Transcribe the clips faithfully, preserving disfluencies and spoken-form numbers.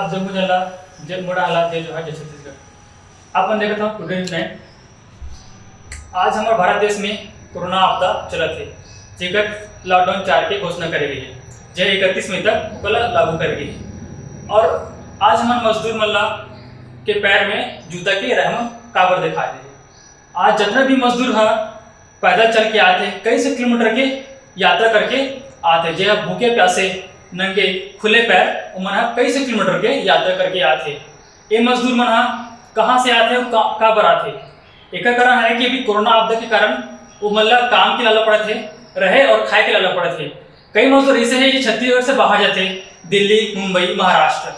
जम्मो झन ला जय, मोर डहर ले जय जोहार, जय छत्तीसगढ़। आप मन देखत हव टुडे न्यूज नाइन। आज हमर भारत देश में कोरोना आपदा चलत हे, जेकर लॉकडाउन चार के घोषणा करे गई हे, जे इकतीस मई तक ओकर ला लागू करे गई हे। और आज हमन मजदूर मन ला के पैर में जूता के रहमन काबर दिखा दे हे। आज जितना भी मजदूर ह पैदल चल के आथे, कई सौ किलोमीटर के यात्रा करके आथे, जे ह भूखे प्यासे, नंगे, खुले पैर, ओमन ह कई सौ किलोमीटर के यात्रा करके आथे। ये मजदूर मन ह कहाँ से आथे अउ का, काबर आथे? एकर कारण है कि अभी कोरोना आपदा के कारण वो मन ला काम के लाला पड़त हे, रहे और खाए के लाला पड़त हे। कई मजदूर ऐसे हैं जो छत्तीसगढ़ से बाहर जाते, दिल्ली, मुंबई, महाराष्ट्र,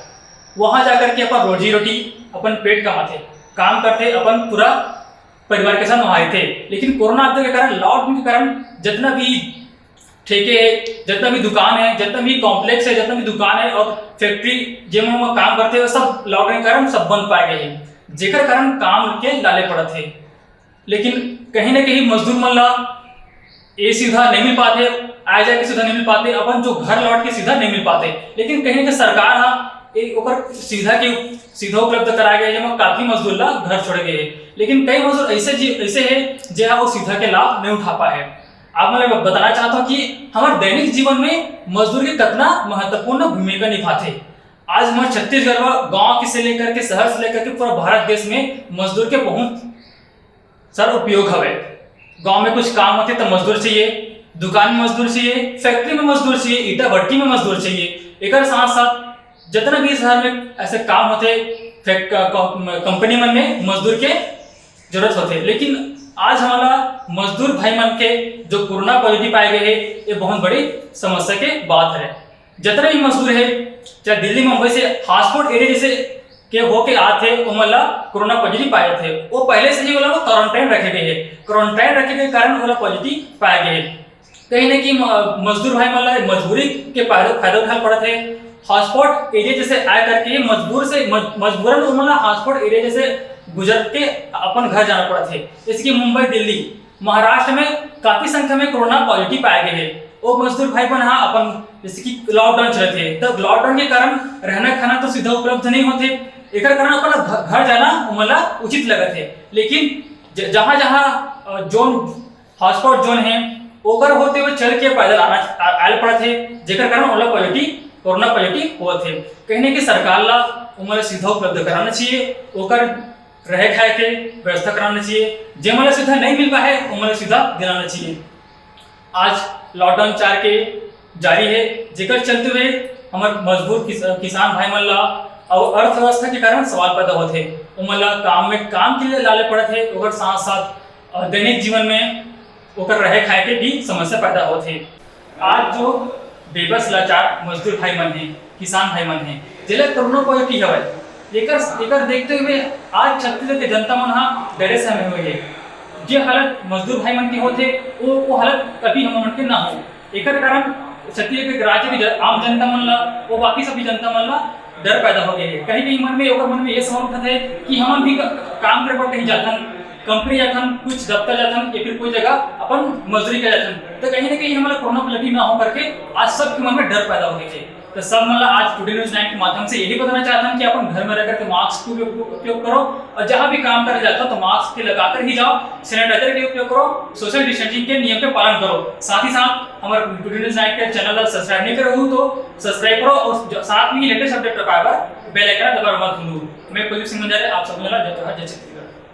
वहाँ जाकर के अपन रोजी रोटी, अपन पेट कमाते, काम करते, अपन पूरा परिवार के साथ वहाँ रहते। लेकिन कोरोना आपदा के कारण, लॉकडाउन के कारण जितना भी ठेके है, जितना भी दुकान है, जितना भी कॉम्प्लेक्स है, जितना भी दुकान है और फैक्ट्री, जेमा वो काम करते हैं, सब लॉकडाउन के कारण सब बंद पाए गए हैं, जेकर कारण काम के लाले पड़त है। लेकिन कहीं ना कहीं मजदूर मन ला ये सुविधा नहीं मिल पाते, आए जाए की सुविधा नहीं मिल पाते, अपन जो घर लौट के सुविधा नहीं मिल पाते। लेकिन कहीं ना कहीं सरकार हा एक ओकर सुविधा के सुविधा उपलब्ध कराए गए, जेमा काफी मजदूर ला घर छोड़े गए। लेकिन कई मजदूर ऐसे जी ऐसे है जे हा वो सुविधा के लाभ नहीं उठा पाए। आप मैं बताना चाहता हूँ कि हमारे दैनिक जीवन में मजदूर की कितना महत्वपूर्ण भूमिका निभाते। आज हमारे छत्तीसगढ़ व गांव के से लेकर के शहर से लेकर के पूरा भारत देश में मजदूर के बहुत सर उपयोग हवे। गांव में कुछ काम होते तो मजदूर चाहिए, दुकान में मजदूर चाहिए, फैक्ट्री में मजदूर चाहिए, ईटा भट्टी में मजदूर चाहिए। एकर साथ साथ जितना भी शहर में ऐसे काम होते, फैक्ट-, क-, क-, कंपनी मन में मजदूर के जरूरत होते। लेकिन आज हमारा मजदूर भाई मन के जो कोरोना पॉजिटिव पाए गए हैं, ये बहुत बड़ी समस्या के बात है। जितने भी मजदूर है, चाहे दिल्ली मुंबई से हॉटस्पॉट एरिया जैसे के होके आते, ओमन ला कोरोना पॉजिटिव पाए थे, वो पहले से ही ओला क्वारंटाइन रखे गए हैं। क्वारंटाइन रखे के कारण ओला पॉजिटिव पाए गए हैं। कहीं ना कहीं म-, मजदूर भाई मन ला मजबूरी के फायदा फायदा उठाना पड़त है। हॉटस्पॉट एरिया जैसे आए करके मजबूर से मज-, मजबूरन ओमन ला हॉटस्पॉट एरिया जैसे गुजर के अपन घर जाना पड़त है। जैसे कि मुंबई, दिल्ली, महाराष्ट्र में काफी संख्या में कोरोना पॉजिटिव पाए गए हैं। वो मजदूर भाई मन हा अपन जैसे कि लॉकडाउन चलत है, तो लॉकडाउन के कारण रहना खाना तो सुविधा उपलब्ध नहीं होते, एकर कारण अपन घ-, घर जाना ओमन ला उचित लगत है। लेकिन ज-, जहाँ जहाँ, अ, जोन हॉटस्पॉट जोन है, ओकर होते हुए चल के पैदल आना आ- आयल पड़त है, जेकर कारण ओला पॉजिटिव, कोरोना पॉजिटिव होत है। कहीं ना कहीं सरकार ला ओमन ला सुविधा उपलब्ध कराना चाहिए, ओकर रहे खाए के व्यवस्था कराना चाहिए। जेमन ला सुविधा नहीं मिल पाए, ओमन ला सुविधा दिलाना चाहिए। आज लॉकडाउन चार के जारी है, जेकर चलते हुए हमर मजबूर किस-, किसान भाई मन ला और अर्थव्यवस्था के कारण सवाल पैदा होत है। ओमन ला काम में काम के लिए लाले पड़त है, ओकर साथ साथ, अ, दैनिक जीवन में ओकर रहे खाए के भी समस्या पैदा होत है। आज जो बेबस लाचार मजदूर भाई मन है, किसान भाई मन है, जेला कोरोना पॉजिटिव हवय, एकर एकर देखते हुए आज छत्तीसगढ़ के जनता मन हा डरे सहमे हुए है। जे हालत मजदूर भाई मन के होथे, वो वो हालत कभी हम मन के ना हो। एकर कारण छत्तीसगढ़ के राज्य के ज-, आम जनता मन ला, वो बाकी सभी जनता मन ला डर पैदा हो गए है। कहीं कहीं मन में ओकर मन में ये सवाल उठत है कि हमन भी क-, काम करे बर कहीं जाथन, कंपनी जाथन, कुछ दफ्तर जाथन या फिर कोई जगह अपन मजदूरी करे जाथन, तो कहीं ना कहीं हमन ला कोरोना पॉजिटिव ना हो करके आज सबके मन में डर पैदा हो गए है। तो सब मन ला आज टुडे न्यूज नाइन के माध्यम से यही बताना चाहता हूँ कि अपन घर में रह करके मास्क को भी उपयोग करो और जहाँ भी काम करे जाता हो तो मास्क के लगा कर ही जाओ, सैनिटाइजर के उपयोग करो, सोशल डिस्टेंसिंग के नियम के पालन करो। साथ ही साथ हमारे टुडे न्यूज नाइन के चैनल ला सब्सक्राइब नहीं करे हो तो सब्सक्राइब करो और ज-, साथ में ही लेटेस्ट अपडेट पाए बर बेल आइकन दबाना मत भूलो। मैं कुलदीप सिंह बंजारे आप सब मन ला जय जोहार, जय छत्तीसगढ़।